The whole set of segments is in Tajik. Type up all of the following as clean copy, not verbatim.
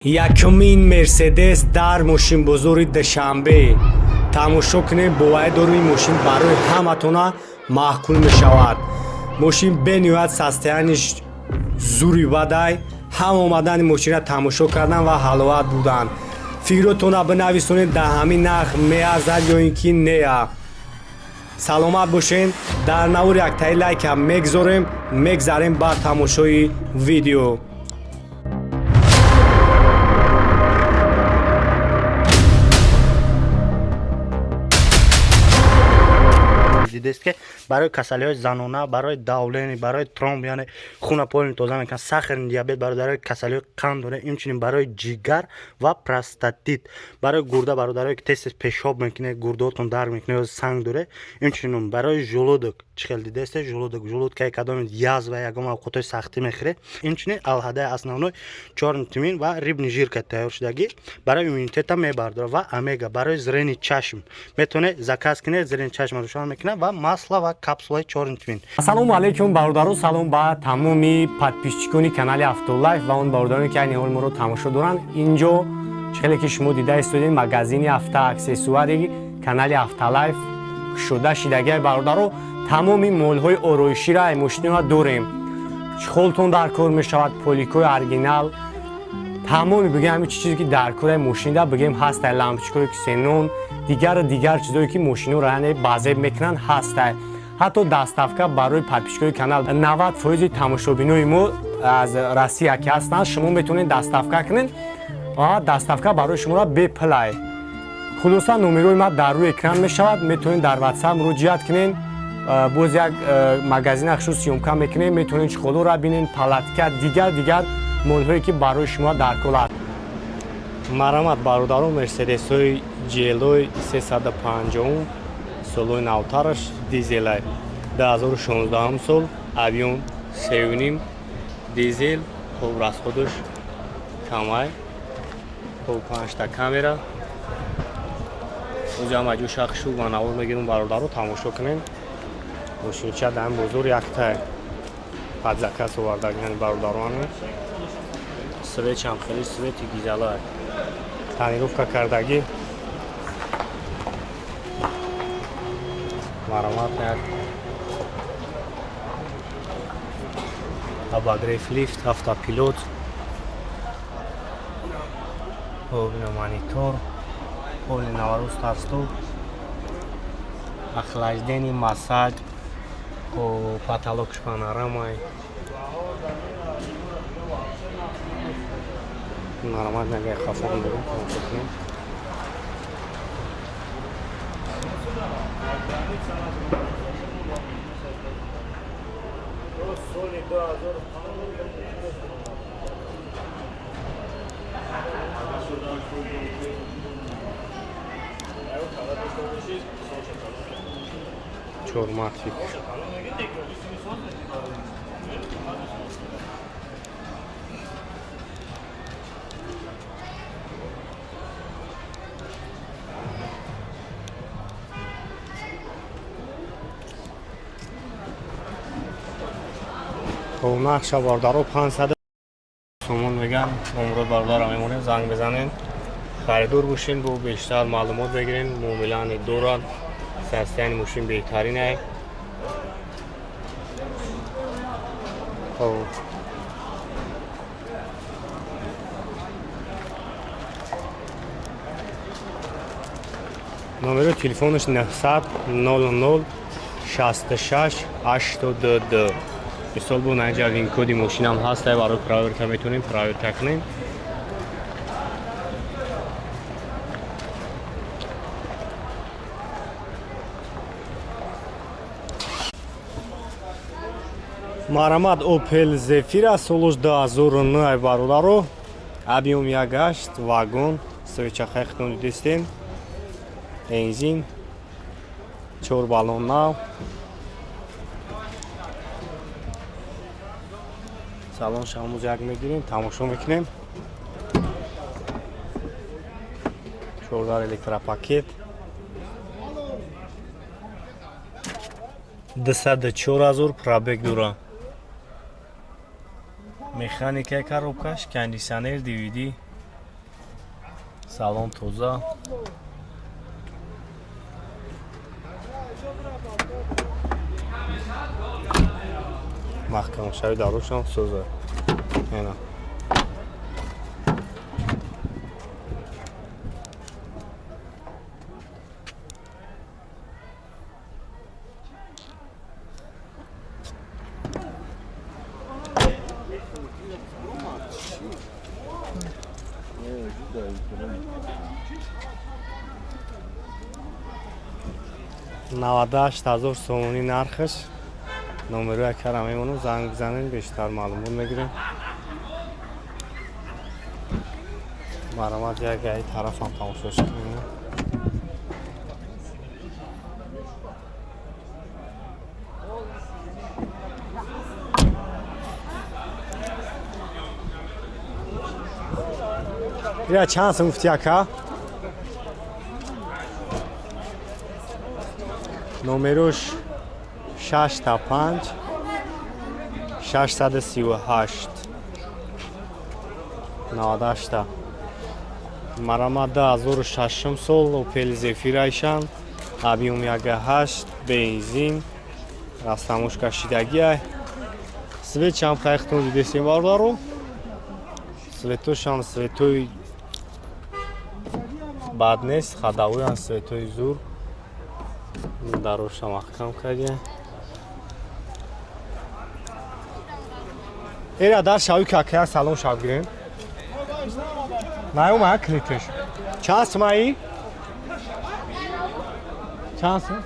Якумин Мерседес дар мошинбозори Душанбе. Тамошо кунем, боварӣ дорем, ин мошин барои ҳаматона маъқул мешавад. Мошин бениҳоят состояние ш зури бадай. Ҳама омадани мошинра тамошо кардан ва ҳаловат бурданд. Фикротонро бинависонед, дар ҳамин нарх меарзад ё ин ки неа. Саломат бошен. Дар навор яктаи лайка мегзорем, мегзарем ба тамошои видео. Дидест, ки барои касалиҳои занона, барои давление, барои тромб, яъне хуна полный тоза мекунад, сахарный диабет, бародарои касалиҳои қанд дорад, инчунин барои ҷигар ва простатит, барои гурда, бародарое ки тез тез пешоб мекунед, гурдаотон дард мекунад ё санг доред, инчунин барои желудок. Чӣ хел дидесте, желудок, желудка и кадоми язва, ягон овқатҳои сахтӣ мехӯред. Инчунин алҳадаи основной чёрный тмин ва рыбный жир ка тайёр шудагӣ барои иммунитета мебардорад ва омега барои зрение чашм. Метавонед заказ кунед, зрение чашма рӯшан мекунад ва масло ва капсулаи чёрный тмин. Ассалому алайкум, бародаро, салом ба тамоми подписчик они канали Автолайф ва он бародароне, ки айни ҳол моро тамошо доранд. Инҷо, чӣ хеле ки шумо дида истодед, магазини автоаксессуари канали Автолайф кушода шидагиай. Бародаро, тамоми молҳои ороишира, мошинора дорем. Чехол тон дар кор мешавад, полик ҳои оригинал, тамоми, бигем, ҳамин чизе ки дар кораи мошинда, бигем, ҳастай, лампочка ҳои ксенон, дигару дигар чизое ки мошинора, яъне, базеб мекунанд, ҳастай. Ҳатто доставка барои подписчик ои канал. 90 фоизи тамошобинои мо аз Россия ки ҳастанд, шумо метавонед доставка кунед ва доставка барои шуморо бепулай. Хулоса, номерои ма дар рӯи экран мешавад, метавонед дар Ватсап муроҷиат кунед. Боз як магазина хушу съёмка мекунем, метавонед чехол ора бинед, палатка, дигар дигар молҳое, ки барои шумо дар кор аст. Марамат, бародарон, Мерседесҳои GLОи 350, солҳои навтараш, дизелай, 2016 сол, объём 3,5, дизел. Хоб, расход аш камай. Хоб, панҷта камера. Ози ҳама ҷо шахшу ва навор мегирем, бародаро, тамошо кунем. Мошинча дар ин бозор якта под заказ овардагияни, бародарони. Свет ам хеле свети гизала, тонировка кардагӣ. Маромат, як обогрев, лифт, автопилот, ина монитор, полный наворот, старт-стоп, охлаждение, массаж, потолок панорамай. Маромат, нагай хафон дорем, тамошо кунем. Соли 2000. Чорматик. Хоб, нақша, бародаро, 500 сомон меган. Номро, бародарам, мемонем, занг бизанен, харидор бошен, бо бештар маълумот бигирен. Муомила дорад, состояние мошин беҳтаринай. Хоб, номерои телефонаш 900 00 66 82. Мисол, бо наинҷа VIN-код и мошинам ҳастай, барои проверка метавонем проверка кунем. Марамат, Опел Зефира, солош 2009, бародаро, объём 1,8, вагон, свеча хай хитон дидестем, бензин, чор баллон нав. Салон шамуз як мегирем, тамошо мекунем. Чордар электропакет, 204 000 пробег дора, механикаи коробка ш, кондитсионер, DVD. Салон тоза. Маҳкамшави дарушам соза. Ена. 98,000 сомонӣ нархаш. Номеро якара мемонам, занг бизанем, бештар маълумот мегирем. Маромад як гаи тарафам тамошош кунем. Ира чанд сум гуфти ака? Номерош 6 5 638 98. Марама 2006 сол Опел Зефир айшан, объём 1.8, бензин, растамош кашидагиай. Свет чам хайхтон дидесем бародаро. Светошам светои бад нест, ходовойам светои зур. Дароша маҳкам кардем. Эра дар шави какая салон шав гирем. Наёма клитеш. Чанд сумаи? Чанд сум?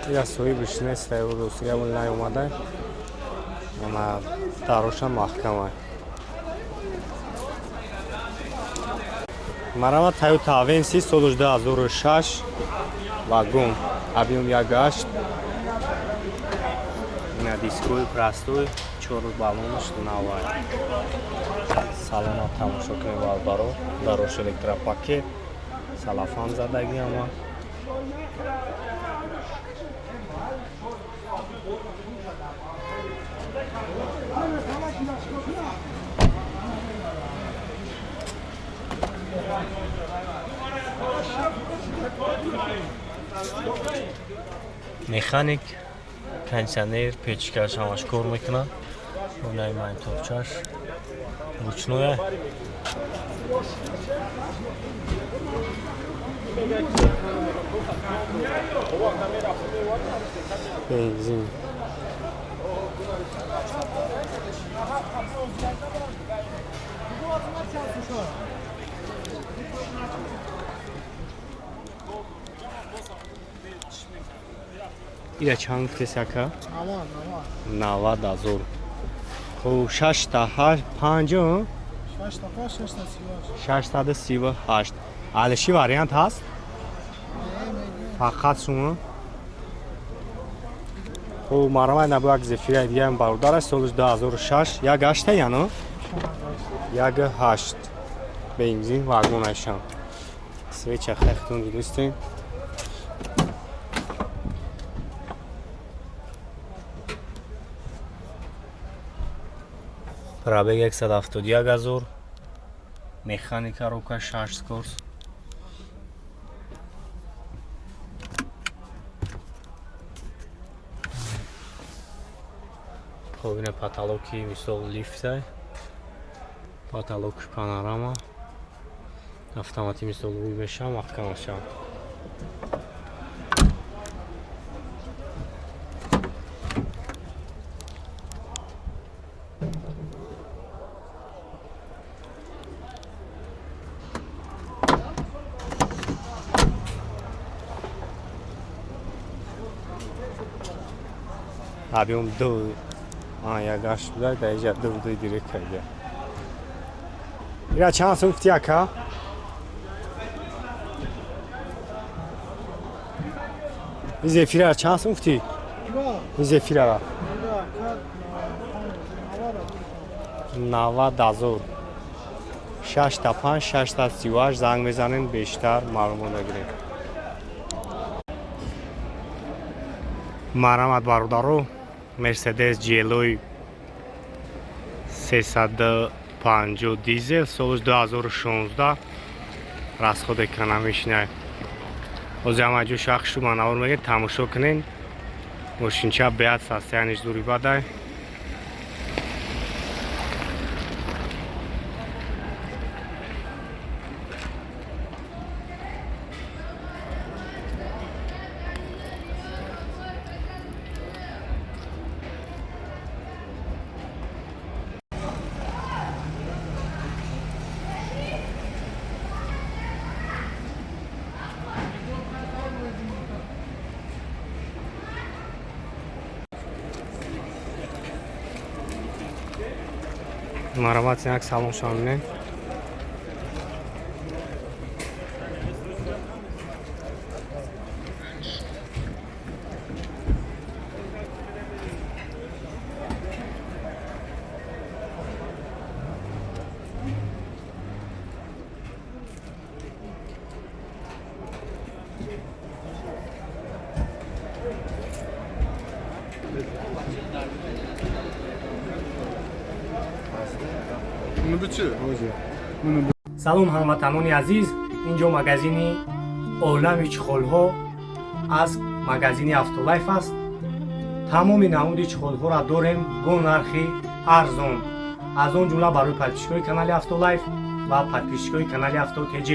Я соҳибиш нест, русия наёмада. Ама дароша маҳкама. Марама Toyota Avensis соли 2006, вагон, объём 1.8. Ина дискои простой, чор баллонаш навай. Салона тамошо кунем барбаро, дарош электропакет, салафан задаги ама. Механик, кондиционер, печкаш ҳамаш кор мекунад. Онаи мониторчаш ручное. Бензин. Ира чанд гуфтеси ака? 90,000. Хуб, 6 8 5 638. Алиши вариант ҳаст? Фақат шумо? Хуб, маромад набу як зефираи дигаам бародар аст, соли 2006, 1.8 яно? 1.8. Бензин вагонашам. Свеча хайхтон дидистем. Пробег 171,000. Механика рука 6 скорс. Хоб, ина потолоки мисол лифтай. Потолок панорама. Автомати мисол рӯй мешавам, маҳкам мешавам. Объём 2 1.8 буда, дар инҷа 2.2 директ карда. Ира чанд сум гуфти ака? Ин зефира чанд сум гуфти? Ин зефирара 90,000. 6 5 638 занг мезанем, бештар маълумот мегирем. Марҳамат, бародаро, Мерседес GLОи 350 дизел, солш 2016, расход экономичный. Ҳозир ҳама ҷо шахшу манавор мегӯем, тамошо кунен. Мошинча беҳад состояние ш зури бадай. Марҳамат, як салон шавем. Салом, ҳамватанони азиз! Инҷо магазини олами чехол ҳо аз магазини Автолайф аст. Тамоми намуди чехол ҳоро дорем бо нархи арзон, аз он ҷумла барои подписчик ои канали Автолайф ва подписчик ои канали Авто ТЖ.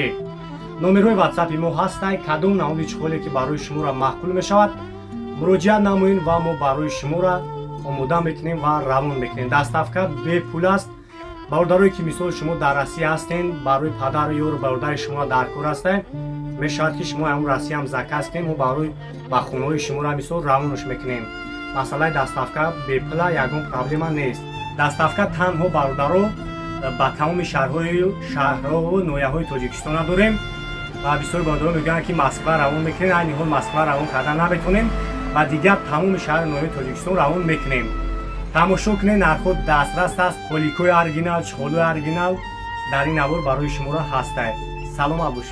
Номерҳои ватсапи мо ҳастай. Кадом намуди чехол е ки барои шуморо маъқул мешавад, муроҷиат намоед ва мо барои шуморо омода мекунем ва равон мекунем. Доставка бепул аст. Бародарое ки, мисол, шумо дар Россия ҳастен, барои падару ёру бародари шумо дар кор ҳастед, мешавад ки шумо ҳамун Россиям заказ кунем, мо барои ба хонаҳои шуморо, мисол, равонаш мекунем. Масъалаи доставка бепула, ягон проблема нест. Доставка танҳо, бародаро, ба тамоми шаҳрҳову ноҳияҳои Тоҷикистона дорем. Ва бисёри бародаро мегӯянд, ки Москва равон мекунем. Айни ҳол Москва равон карда наметонем ва дигар тамоми шаҳру ноҳияи Тоҷикистон равон мекунем. Тамошо кунед, нархҳо дастрас аст, поликои оригинал, чехол ои оригинал дар ин навор барои шуморо ҳастад. Саломат бошед.